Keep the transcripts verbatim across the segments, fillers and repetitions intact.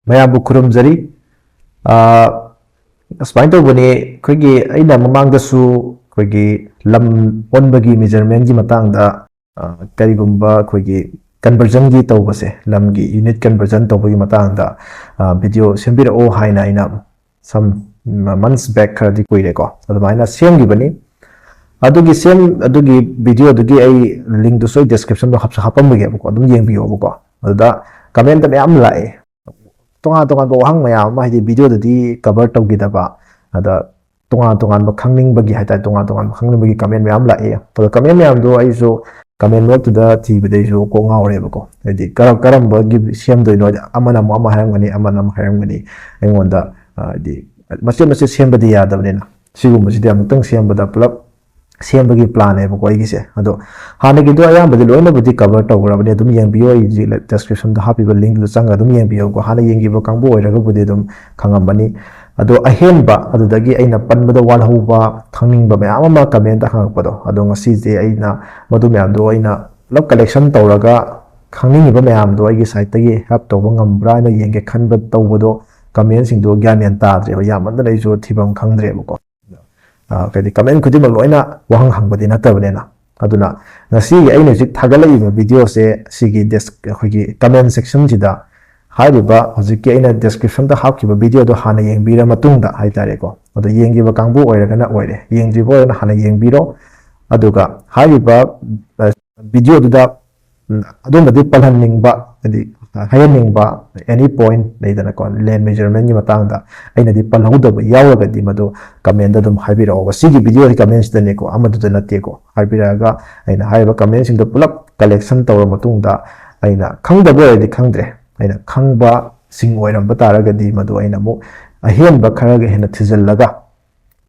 ꯃꯌꯥꯝꯕꯨ ꯈꯨꯔꯨꯝꯖꯔꯤ꯫ ꯑ, ꯑꯁꯨꯃꯥꯏꯅ ꯇꯧꯕꯅꯤ, ꯑꯩꯈꯣꯏꯒꯤ, ꯑꯩꯅ ꯃꯃꯥꯡꯗꯁꯨ ꯑꯩꯈꯣꯏꯒꯤ ꯂꯝ ꯑꯣꯟꯕꯒꯤ measurementꯀꯤ ꯃꯇꯥꯡꯗ, ꯑ, ꯀꯔꯤꯒꯨꯝꯕ ꯑꯩꯈꯣꯏꯒꯤ conversionꯒꯤ ꯇꯧꯕꯁꯦ, ꯂꯝꯒꯤ unit conversion ꯇꯧꯕꯒꯤ ꯃꯇꯥꯡꯗ, ꯑ, video ꯁꯦꯝꯕꯤꯔꯛꯑꯣ ꯍꯥꯏꯅ ꯑꯩꯅ some months back, ꯈꯔꯗꯤ ꯀꯨꯏꯔꯦꯀꯣ, ꯑꯗꯨꯃꯥꯏꯅ ꯁꯦꯝꯈꯤꯕꯅꯤ꯫ ꯑꯗꯨꯒꯤ ꯁꯦꯝ-, ꯑꯗꯨꯒꯤ videoꯗꯨꯒꯤ ꯑꯩ linkꯇꯨꯁꯨ ꯑꯩ descriptionꯗ ꯍꯥꯞꯁꯨ ꯍꯥꯞꯄꯝꯕꯒꯦꯕꯀꯣ, ꯑꯗꯨꯝ ꯌꯦꯡꯕꯤꯌꯣꯕꯀꯣ꯫ ꯑꯗꯨꯗ commentꯇ ꯃꯌꯥꯝ ꯂꯥꯛꯑꯦ, ꯇꯣꯉꯥꯟ ꯇꯣꯉꯥꯟꯕ ꯋꯥꯍꯪ ꯃꯌꯥꯝ ꯑꯃ, ꯍꯥꯏꯗꯤ videoꯗꯗꯤ cover ꯇꯧꯈꯤꯗꯕ, ꯑꯗ ꯇꯣꯉꯥꯟ ꯇꯣꯉꯥꯟꯕ ꯈꯪꯅꯤꯡꯕꯒꯤ ꯍꯥꯏꯇꯥꯔꯦ, ꯇꯣꯉꯥꯟ ꯇꯣꯉꯥꯟꯕ ꯈꯪꯅꯤꯡꯕꯒꯤ comment ꯃꯌꯥꯝ ꯂꯥꯛꯑꯦ꯫ ꯑꯗꯣ comment ꯃꯌꯥꯝꯗꯣ ꯑꯩꯁꯨ comment ꯃꯔꯛꯇꯨꯗ ꯊꯤꯕꯗꯩꯁꯨ ꯀꯣꯛ ꯉꯥꯎꯔꯦꯕꯀꯣ꯫ ꯍꯥꯏꯗꯤ ꯀꯔꯝ-, ꯀꯔꯝꯕꯒꯤ ꯁꯦꯝꯗꯣꯏꯅꯣ? ꯍꯥꯏꯗꯤ ꯑꯃꯅ ꯑꯃꯨꯛ ꯑꯃ ꯍꯥꯏꯔꯝꯒꯅꯤ, ꯑꯃꯅ ꯑꯃ ꯍꯥꯏꯔꯝꯒꯅꯤ꯫ ꯑꯩꯉꯣꯟꯗ, ꯑ, ꯍꯥꯏꯗꯤ ꯃꯆꯦꯠ ꯃꯆꯦꯠ ꯁꯦꯝꯕꯗꯤ ꯌꯥꯗꯕꯅꯤꯅ, ꯁꯤꯒꯨꯝꯕꯁꯤꯗꯤ ꯑꯃꯨꯛꯇꯪ ꯁꯦꯝꯕꯗ ꯄꯨꯂꯞ ꯁꯦꯝꯕꯒꯤ planꯅꯦꯕꯀꯣ ꯑꯩꯒꯤꯁꯦ꯫ ꯑꯗꯣ ꯍꯥꯟꯅꯒꯤꯗꯣ ꯑꯌꯥꯝꯕꯗꯤ ꯂꯣꯏꯅꯕꯨꯗꯤ cover ꯇꯧꯈ꯭ꯔꯕꯅꯤ, ꯑꯗꯨꯝ ꯌꯦꯡꯕꯤꯌꯣ, ꯑꯩ ꯍꯧꯖꯤꯛ descriptionꯗ ꯍꯥꯞꯄꯤꯕ linkꯇꯨꯗ ꯆꯪꯉꯒ ꯑꯗꯨꯝ ꯌꯦꯡꯕꯤꯌꯣꯀꯣ꯫ ꯍꯥꯟꯅ ꯌꯦꯡꯈꯤꯕ ꯀꯥꯡꯕꯨ ꯑꯣꯏꯔꯒꯕꯨꯗꯤ ꯑꯗꯨꯝ ꯈꯪꯉꯝꯃꯅꯤ꯫ ꯑꯗꯣ ꯑꯍꯦꯟꯕ ꯑꯗꯨꯗꯒꯤ ꯑꯩꯅ ꯄꯟꯕꯗ ꯋꯥꯠꯍꯧꯕ, ꯈꯪꯅꯤꯡꯕ ꯃꯌꯥꯝ ꯑꯃ commentꯇ ꯍꯪꯉꯛꯄꯗꯣ, ꯑꯗꯣ ꯉꯁꯤꯁꯦ ꯑꯩꯅ ꯃꯗꯨ ꯃꯌꯥꯝꯗꯣ ꯑꯩꯅ ꯄꯨꯂꯞ collection ꯇꯧꯔꯒ, ꯈꯪꯅꯤꯡꯉꯤꯕ ꯃꯌꯥꯝꯗꯣ ꯑꯩꯒꯤ sideꯇꯒꯤ help ꯇꯧꯕ ꯉꯝꯕ꯭ꯔꯥ ꯍꯥꯏꯅ ꯌꯦꯡꯒꯦ ꯈꯟꯕ ꯇꯧꯕꯗꯣ, commentꯁꯤꯡꯗꯣ ꯒ꯭ꯌꯥꯟ ꯃꯦꯟ ꯇꯥꯗ꯭ꯔꯦꯕ, ꯌꯥꯝꯃꯟꯗꯅ ꯑꯩꯁꯨ ꯊꯤꯐꯝ ꯈꯪꯗ꯭ꯔꯦꯕꯀꯣ꯫ ꯑ, ꯍꯥꯏꯗꯤ comment ꯈꯨꯗꯤꯡꯃꯛ ꯂꯣꯏꯅ ꯋꯥꯍꯪ ꯍꯪꯕꯗꯤ ꯅꯠꯇꯕꯅꯤꯅ꯫ ꯑꯗꯨꯅ ꯉꯁꯤꯒꯤ ꯑꯩꯅ ꯍꯧꯖꯤꯛ ꯊꯥꯒꯠꯂꯛꯏꯕ videoꯁꯦ, ꯁꯤꯒꯤ des-, ꯑꯩꯈꯣꯏꯒꯤ comment sectionꯁꯤꯗ ꯍꯥꯏꯔꯤꯕ ꯍꯧꯖꯤꯛꯀꯤ ꯑꯩꯅ descriptionꯗ ꯍꯥꯞꯈꯤꯕ videoꯗꯣ ꯍꯥꯟꯅ ꯌꯦꯡꯕꯤꯔ ꯃꯇꯨꯡꯗ ꯍꯥꯏꯇꯥꯔꯦꯀꯣ, ꯑꯗꯣ ꯌꯦꯡꯈꯤꯕ ꯀꯥꯡꯕꯨ ꯑꯣꯏꯔꯒꯅ ꯑꯣꯏꯔꯦ, ꯌꯦꯡꯗ꯭ꯔꯤꯕ ꯑꯣꯏꯔꯒꯅ ꯍꯥꯟꯅ ꯌꯦꯡꯕꯤꯔꯣ꯫ ꯑꯗꯨꯒ ꯍꯥꯏꯔꯤꯕ, ꯑ, videoꯗꯨꯗ, ꯎꯝ, ꯑꯗꯣꯝꯅꯗꯤ ꯄꯜꯍꯟꯅꯤꯡꯕ, ꯍꯥꯏꯗꯤ, ꯑ, ꯍꯥꯏꯍꯟꯅꯤꯡꯕ any point ꯂꯩꯗꯅꯀꯣ, land measurementꯀꯤ ꯃꯇꯥꯡꯗ ꯑꯩꯅꯗꯤ ꯄꯜꯍꯧꯗꯕ ꯌꯥꯎꯔꯒꯗꯤ ꯃꯗꯨ commentꯇ ꯑꯗꯨꯝ ꯍꯥꯏꯕꯤꯔꯛꯑꯣ꯫ ꯁꯤꯒꯤ videoꯒꯤ commentꯁꯤꯗꯅꯦꯀꯣ, ꯑꯃꯗꯨꯗ ꯅꯠꯇꯦꯀꯣ꯫ ꯍꯥꯏꯕꯤꯔꯛꯑꯒ ꯑꯩꯅ ꯍꯥꯏꯔꯤꯕ commentꯁꯤꯡꯗꯣ ꯄꯨꯂꯞ collection ꯇꯧꯔ ꯃꯇꯨꯡꯗ, ꯑꯩꯅ ꯈꯪꯗꯕ ꯑꯣꯏꯔꯗꯤ ꯈꯪꯗ꯭ꯔꯦ, ꯑꯩꯅ ꯈꯪꯕꯁꯤꯡ ꯑꯣꯏꯔꯝꯕ ꯇꯥꯔꯒꯗꯤ ꯃꯗꯨ ꯑꯩꯅ ꯑꯃꯨꯛ ꯑꯍꯦꯟꯕ ꯈꯔꯒ ꯍꯦꯟꯅ ꯊꯤꯖꯤꯜꯂꯒ,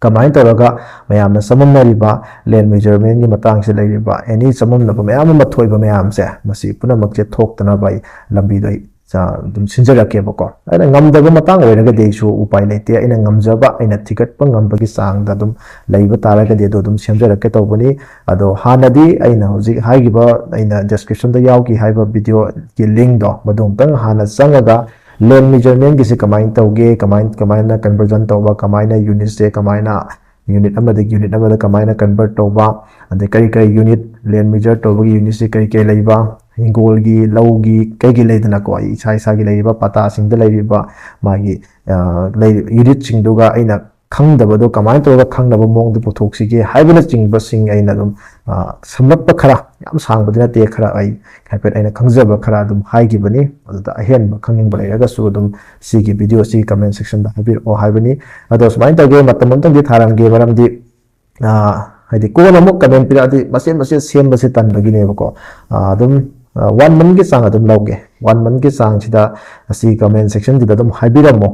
ꯀꯃꯥꯏꯅ ꯇꯧꯔꯒ ꯃꯌꯥꯝꯅ ꯆꯃꯝꯅꯔꯤꯕ land measurementꯀꯤ ꯃꯇꯥꯡꯁꯤꯗ ꯂꯩꯔꯤꯕ any ꯆꯃꯝꯅꯕ ꯃꯌꯥꯝ ꯑꯃ ꯊꯣꯛꯏꯕ ꯃꯌꯥꯝꯁꯦ, ꯃꯁꯤ ꯄꯨꯝꯅꯃꯛꯁꯦ ꯊꯣꯛꯇꯅꯕ ꯑꯩ ꯂꯝꯕꯤꯗꯣ ꯑꯩ, ꯑ, ꯑꯗꯨꯝ ꯁꯤꯟꯖꯔꯛꯀꯦꯕꯀꯣ꯫ ꯑꯩꯅ ꯉꯝꯗꯕ ꯃꯇꯥꯡ ꯑꯣꯏꯔꯒꯗꯤ ꯑꯩꯁꯨ ꯎꯄꯥꯏ ꯂꯩꯇꯦ, ꯑꯩꯅ ꯉꯝꯖꯕ, ꯑꯩꯅ ꯊꯤꯒꯠꯄ ꯉꯝꯕꯒꯤ ꯆꯥꯡꯗ ꯑꯗꯨꯝ ꯂꯩꯕ ꯇꯥꯔꯒꯗꯤ ꯑꯗꯨ ꯑꯗꯨꯝ ꯁꯦꯝꯖꯔꯛꯀꯦ ꯇꯧꯕꯅꯤ꯫ ꯑꯗꯣ ꯍꯥꯟꯅꯗꯤ ꯑꯩꯅ ꯍꯧꯖꯤꯛ ꯍꯥꯏꯈꯤꯕ, ꯑꯩꯅ descriptionꯗ ꯌꯥꯎꯈꯤ ꯍꯥꯏꯕ videoꯒꯤ linkꯗꯣ, ꯃꯗꯨ ꯑꯃꯨꯛꯇꯪ ꯍꯥꯟꯅ ꯆꯪꯉꯒ ꯂꯦꯟ ꯃꯦꯖꯔꯃꯦꯟꯒꯤꯁꯦ ꯀꯃꯥꯏꯅ ꯇꯧꯒꯦ, ꯀꯃꯥꯏꯅ ꯀꯃꯥꯏꯅ ꯀꯟꯚꯔꯖꯟ ꯇꯧꯕ, ꯀꯃꯥꯏꯅ ꯌꯨꯅꯤꯠꯁꯦ ꯀꯃꯥꯏꯅ ꯌꯨꯅꯤꯠ ꯑꯃꯗꯒꯤ ꯌꯨꯅꯤꯠ ꯑꯃꯗ ꯀꯃꯥꯏꯅ ꯀꯟꯚꯔꯠ ꯇꯧꯕ, ꯑꯗꯩ ꯀꯔꯤ ꯀꯔꯤ ꯌꯨꯅꯤꯠ ꯂꯦꯟ ꯃꯦꯖꯔ ꯇꯧꯕꯒꯤ ꯌꯨꯅꯤꯠꯁꯦ ꯀꯔꯤ ꯀꯔꯤ ꯂꯩꯕ, ꯍꯤꯡꯒꯣꯜꯒꯤ ꯂꯧꯒꯤ ꯀꯩꯒꯤ ꯂꯩꯗꯅꯀꯣ, ꯑꯩ ꯏꯁꯥ ꯏꯁꯥꯒꯤ ꯂꯩꯔꯤꯕ ꯄꯇꯥꯁꯤꯡꯗ ꯂꯩꯔꯤꯕ ꯃꯥꯒꯤ ꯌꯨꯅꯤꯠꯁꯤꯡꯗꯨꯒ ꯑꯩꯅ ꯈꯪꯗꯕꯗꯣ ꯀꯃꯥꯏꯅ ꯇꯧꯔꯒ ꯈꯪꯅꯕ ꯃꯑꯣꯡꯗ ꯄꯨꯊꯣꯛꯁꯤꯒꯦ ꯍꯥꯏꯕꯅꯆꯤꯡꯕꯁꯤꯡ ꯑꯩꯅ ꯑꯗꯨꯝ ꯁꯝꯂꯞꯄ ꯈꯔ, ꯌꯥꯝ ꯁꯥꯡꯕꯗꯤ ꯅꯠꯇꯦ, ꯈꯔ ꯑꯩ ꯍꯥꯏꯐꯦꯠ ꯑꯩꯅ ꯈꯪꯖꯕ ꯈꯔ ꯑꯗꯨꯝ ꯍꯥꯏꯈꯤꯕꯅꯤ꯫ ꯑꯗꯨꯗ ꯑꯍꯦꯟꯕ ꯈꯪꯅꯤꯡꯕ ꯂꯩꯔꯒꯁꯨ ꯑꯗꯨꯝ ꯁꯤꯒꯤ ꯚꯤꯗꯤꯑꯣꯁꯤ ꯀꯃꯦꯟ ꯁꯦꯛꯁꯟꯗ ꯍꯥꯏꯕꯤꯔꯛꯑꯣ ꯍꯥꯏꯕꯅꯤ꯫ ꯑꯗꯣ ꯁꯨꯃꯥꯏꯅ ꯇꯧꯒꯦ, ꯃꯇꯝ ꯑꯃꯇꯪꯗꯤ ꯊꯥꯔꯝꯒꯦ, ꯃꯔꯝꯗꯤ ꯍꯥꯏꯗꯤ ꯀꯣꯟꯅ ꯑꯃꯨꯛ ꯀꯃꯦꯟ ꯄꯤꯔꯛꯑꯗꯤ ꯃꯆꯦꯠ ꯃꯆꯦꯠ ꯁꯦꯝꯕꯁꯦ ꯇꯟꯕꯒꯤꯅꯦꯕꯀꯣ꯫ ꯑꯗꯨꯝ ꯋꯥꯟ ꯃꯟꯒꯤ ꯆꯥꯡ ꯑꯗꯨꯝ ꯂꯧꯒꯦ꯫ ꯋꯥꯟ ꯃꯟꯒꯤ ꯆꯥꯡꯁꯤꯗ ꯑꯁꯤ ꯀꯃꯦꯟ ꯁꯦꯛꯁꯟꯁꯤꯗ ꯑꯗꯨꯝ ꯍꯥꯏꯕꯤꯔꯝꯃꯣ꯫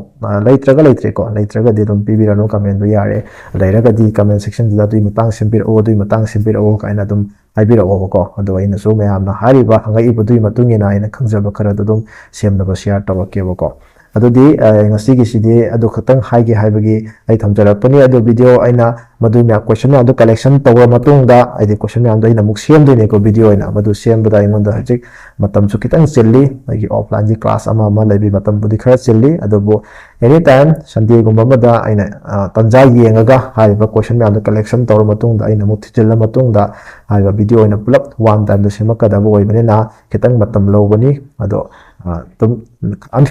ꯂꯩꯇ꯭ꯔꯒ ꯂꯩꯇ꯭ꯔꯦꯀꯣ, ꯂꯩꯇ꯭ꯔꯒꯗꯤ ꯑꯗꯨꯝ ꯄꯤꯕꯤꯔꯅꯨ ꯀꯃꯦꯟꯗꯣ ꯌꯥꯔꯦ꯫ ꯂꯩꯔꯒꯗꯤ ꯀꯃꯦꯟ ꯁꯦꯛꯁꯟꯁꯤꯗ ꯑꯗꯨꯒꯤ ꯃꯇꯥꯡ ꯁꯦꯝꯕꯤꯔꯛꯑꯣ, ꯑꯗꯨꯒꯤ ꯃꯇꯥꯡ ꯁꯦꯝꯕꯤꯔꯛꯑꯣ ꯀꯥꯏꯅ ꯑꯗꯨꯝ ꯍꯥꯏꯕꯤꯔꯛꯑꯣꯕꯀꯣ꯫ ꯑꯗꯣ ꯑꯩꯅꯁꯨ ꯃꯌꯥꯝꯅ ꯍꯥꯏꯔꯤꯕ ꯍꯪꯉꯛꯏꯕꯗꯨꯒꯤ ꯃꯇꯨꯡ ꯏꯟꯅ ꯑꯩꯅ ꯈꯪꯖꯕ ꯈꯔꯗꯣ ꯑꯗꯨꯝ ꯁꯦꯝꯅꯕ ꯁꯤꯌꯥꯔ ꯇꯧꯔꯛꯀꯦꯕꯀꯣ꯫ ꯑꯗꯨꯗꯤ ꯉꯁꯤꯒꯤꯁꯤꯗꯤ ꯑꯗꯨ ꯈꯛꯇꯪ ꯍꯥꯏꯒꯦ ꯍꯥꯏꯕꯒꯤ ꯑꯩ ꯊꯝꯖꯔꯛꯄꯅꯤ꯫ ꯑꯗꯨ ꯚꯤꯗꯤꯑꯣ ꯑꯩꯅ ꯃꯗꯨ ꯃꯌꯥꯝ ꯀꯣꯏꯁꯟ ꯃꯌꯥꯝꯗꯣ ꯀꯂꯦꯛꯁꯟ ꯇꯧꯔ ꯃꯇꯨꯡꯗ, ꯍꯥꯏꯗꯤ ꯀꯣꯏꯁꯟ ꯃꯌꯥꯝꯗꯣ ꯑꯩꯅ ꯑꯃꯨꯛ ꯁꯦꯝꯗꯣꯏꯅꯦꯀꯣ ꯚꯤꯗꯤꯑꯣ ꯑꯣꯏꯅ꯫ ꯃꯗꯨ ꯁꯦꯝꯕꯗ ꯑꯩꯉꯣꯟꯗ ꯍꯧꯖꯤꯛ ꯃꯇꯝꯁꯨ ꯈꯤꯇꯪ ꯆꯤꯜꯂꯤ, ꯑꯩꯒꯤ ꯑꯣꯐꯂꯥꯏꯟꯒꯤ ꯀ꯭ꯂꯥꯁ ꯑꯃ ꯑꯃ ꯂꯩꯕꯒꯤ ꯃꯇꯝꯕꯨꯗꯤ ꯈꯔ ꯆꯤꯜꯂꯤ꯫ ꯑꯗꯨꯕꯨ ꯑꯦꯅꯤ ꯇꯥꯏꯝ ꯁꯟꯗꯦꯒꯨꯝꯕ ꯑꯃꯗ ꯑꯩꯅ ꯇꯥꯟꯖꯥ ꯌꯦꯡꯉꯒ ꯍꯥꯏꯔꯤꯕ ꯀꯣꯏꯁꯟ ꯃꯌꯥꯝꯗꯣ ꯀꯂꯦꯛꯁꯟ ꯇꯧꯔ ꯃꯇꯨꯡꯗ ꯑꯩꯅ ꯑꯃꯨꯛ ꯊꯤꯖꯤꯜꯂ ꯃꯇꯨꯡꯗ ꯍꯥꯏꯔꯤꯕ ꯚꯤꯗꯤꯑꯣ ꯑꯣꯏꯅ ꯄꯨꯂꯞ ꯋꯥꯟ ꯇꯥꯏꯝꯗ ꯁꯦꯝꯃꯛꯀꯗꯕ ꯑꯣꯏꯕꯅꯤꯅ ꯈꯤꯇꯪ ꯃꯇꯝ ꯂꯧꯕꯅꯤ꯫ ꯑꯗꯣ ꯑꯗꯨꯝ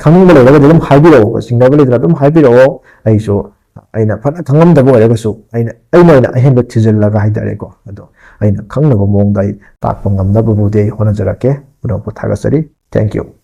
ꯈꯪꯅꯤꯡꯕ ꯂꯩꯔꯒꯗꯤ ꯑꯗꯨꯝ ꯍꯥꯏꯕꯤꯔꯛꯑꯣ, ꯆꯤꯡꯅꯕ ꯂꯩꯇꯅ ꯑꯗꯨꯝ ꯍꯥꯏꯕꯤꯔꯛꯑꯣ꯫ ꯑꯩꯁꯨ ꯑꯩꯅ ꯐꯅ ꯈꯪꯉꯝꯗꯕ ꯑꯣꯏꯔꯒꯁꯨ ꯑꯩꯅ ꯑꯩꯅ ꯑꯣꯏꯅ ꯑꯍꯦꯟꯕ ꯊꯤꯖꯤꯜꯂꯒ ꯍꯥꯏꯇꯥꯔꯦꯀꯣ, ꯑꯗꯣ ꯑꯩꯅ ꯈꯪꯅꯕ ꯃꯑꯣꯡꯗ ꯑꯩ ꯇꯥꯛꯄ ꯉꯝꯅꯕꯕꯨꯗꯤ ꯑꯩ ꯍꯣꯠꯅꯖꯔꯛꯀꯦ꯫ ꯄꯨꯝꯅꯃꯛꯄꯨ ꯊꯥꯒꯠꯆꯔꯤ꯫ Thank you꯫